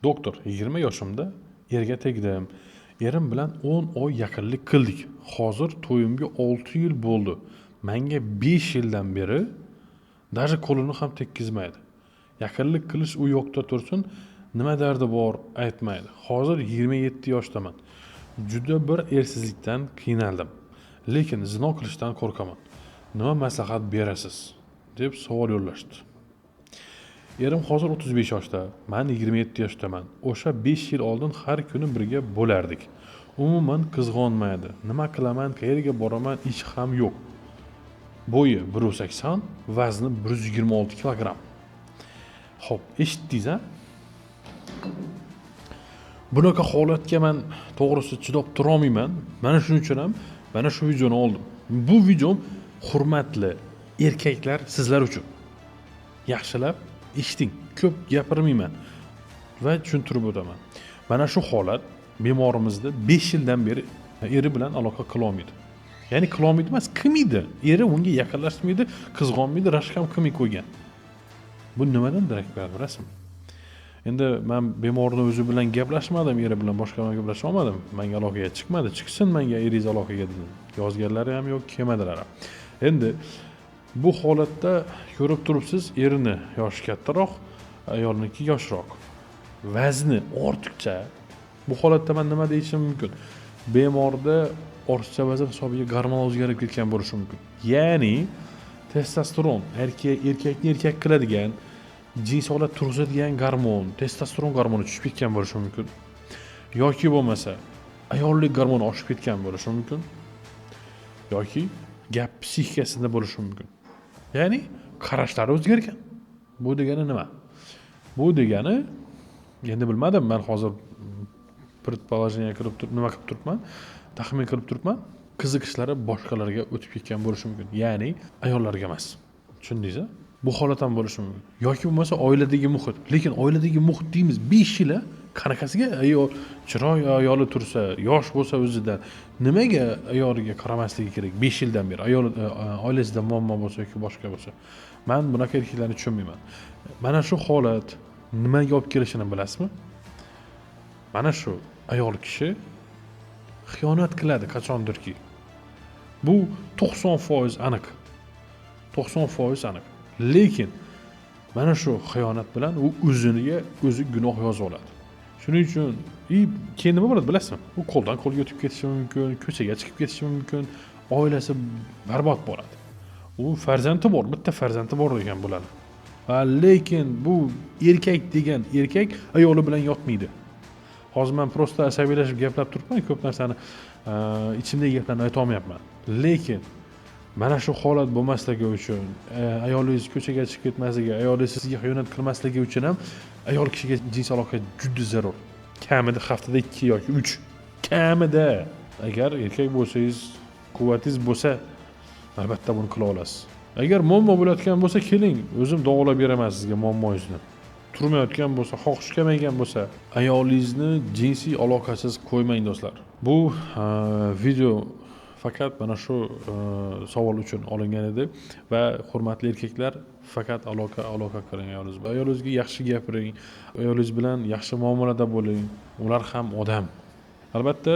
Doktor, 20 yoshimda erga tegdim. Erim bilan 10 oy yaqinlik qildik. Hozir to'yimga 6 yil bo'ldi. Menga 5 yildan beri даже qo'lini ham tekkizmaydi. Yaqinlik qilish u yoqda tursin, nima dardi bor aytmaydi. Hozir 27 yoshdaman. Juda bir ersizlikdan qiynaldim. Lekin zino qilishdan qo'rqaman. Nima maslahat berasiz? Deb savol yo'llashdi. Erim hozir 35 yoshda, men 27 yoshdaman. O'sha 5 yil oldin har kuni birga bo'lardik. Umuman qizg'onmaydi. Nima qilaman, qayerga boraman, ish ham yo'q. Bo'yi 1.80, vazni 126 kilogramm. Xo'p, eshitdingiz a? Bunaqa holatga men to'g'risi chidab turolmayman. Mana shuning uchun ham mana shu videoni oldim. Bu videom hurmatli erkaklar sizlar uchun. Yaxshilab eshiting, ko'p gapirmayman va tushuntirib o'taman. Mana shu holat bemorimizda 5 yildan beri eri bilan aloqa qilolmaydi. Ya'ni qilolmaydi emas, qilmaydi. Eri unga yaqinlashmaydi, qizg'onmaydi, rashk ham qilmay qo'ygan. Bu nimadan darak beradi bilasizmi? Endi men bemorni o'zi bilan gaplashmadim, eri bilan boshqa bilan gaplasha olmadim. Menga aloqaga chiqmadi. Chiqsin menga eringiz aloqaga dedim. Yozganlari ham yo'q, kelmadilar ham. Endi bu holatda ko'rib turibsiz, erini yoshi kattaroq, ayolniki yoshroq. Vazni ortiqcha. Bu holatda men nima deyishim mumkin? Bemorda ortiqcha vazn hisobiga gormon o'zgarib ketgan bo'lishi mumkin. Ya'ni testosteron erkakni erkak qiladigan, jinsiy holat turg'izadigan gormon, testosteron gormoni tushib ketgan bo'lishi mumkin. Yoki bo'lmasa ayollik gormoni oshib ketgan bo'lishi mumkin. Yoki gap psixikasida bo'lishi mumkin. Ya'ni qarashlari o'zgargan. Bu degani nima? Bu degani endi bilmadim, men hozir предположение qilib turib, nima qilib turibman, taxmin qilib turibman. Qiziqishlari boshqalarga o'tib ketgan bo'lishi mumkin. Ya'ni ayollarga emas. Tushundingiz a? Bu holat ham bo'lishi mumkin. Yoki bo'lmasa oiladagi muhit. Lekin oiladagi muhit deymiz 5 yil qanaqasiga ayol chiroy ayoli tursa, yosh bo'lsa o'zidan nimaga ayoliga qaramasligi kerak 5 yildan beri? Ayol oilasida muammo bo'lsa yoki boshqa bo'lsa. Men bunaqa erkaklarni tushunmayman. Mana shu holat nimaga olib kelishini bilasizmi? Mana shu ayol kishi xiyonat qiladi qachondirki. Bu 90% aniq. 90% aniq. Lekin mana shu xiyonat bilan u o'ziniga o'zi gunoh yozib oladi. Shuning uchun keyin nima bo'ladi bilasizmi? U qo'ldan qo'lga o'tib ketishi mumkin, ko'chaga chiqib ketishi mumkin, oilasi barbod bo'ladi. U farzandi bor, bitta farzandi bor ekan bularni. Lekin bu erkak degan erkak ayoli bilan yotmaydi. Hozir men prosta asabiylashib gaplab turibman, ko'p narsani ichimdagi gaplarni ayta olmayapman. Lekin mana shu holat bo'lmasligi uchun, ayolingiz ko'chaga chiqib ketmasligi, ayolingiz sizga xiyonat qilmasligi uchun ham ayol kishiga jinsiy aloqa juda zarur. Kamida haftada 2 yoki 3. Kamida. Agar erkak bo'lsangiz, quvvatingiz bo'lsa, albatta buni qila olasiz. Agar muammo bo'layotgan bo'lsa, keling, o'zim davolab beraman sizga muammoingizni. Turmayotgan bo'lsa, xohish kelmagan bo'lsa, ayolingizni jinsiy aloqasiz qo'ymang do'stlar. Bu video faqat mana shu savol uchun olingan edi va hurmatli erkaklar, faqat aloqa qiling ayolingiz bilan. Ayolingizga yaxshi gapiring, ayolingiz bilan yaxshi muomalada bo'ling. Ular ham odam. Albatta,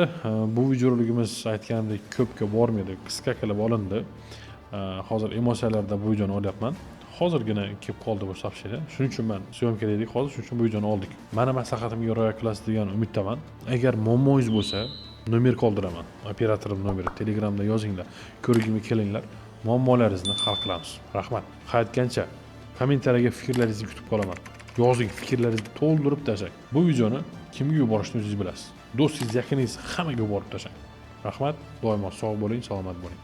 bu videorolikimiz aytganimdek ko'pga bormaydi, qisqa qilib olindi. Hozir emotsiyalarda bu videoni olyapman. Hozirgina kelib qoldi bu сообщение. Shuning uchun men съёмка dedik hozir, shuning uchun bu videoni oldik. Mani maslahatimga rioya qilasiz degan umiddaman. Agar muammoingiz bo'lsa, nomer qoldiraman. Operatorim nomeri Telegramda yozinglar. Ko'rigimga kelinglar. Muammolaringizni hal qilamiz. Rahmat. Qaytgancha kommentariyaga fikrlaringizni kutib qolaman. Yozing, fikrlaringizni to'ldirib tashlang. Bu videoni kimga yuborishni o'zingiz bilasiz. Do'stingiz, yaqiningiz hammaga yuborib tashlang. Rahmat. Doimo sog' bo'ling, salomat bo'ling.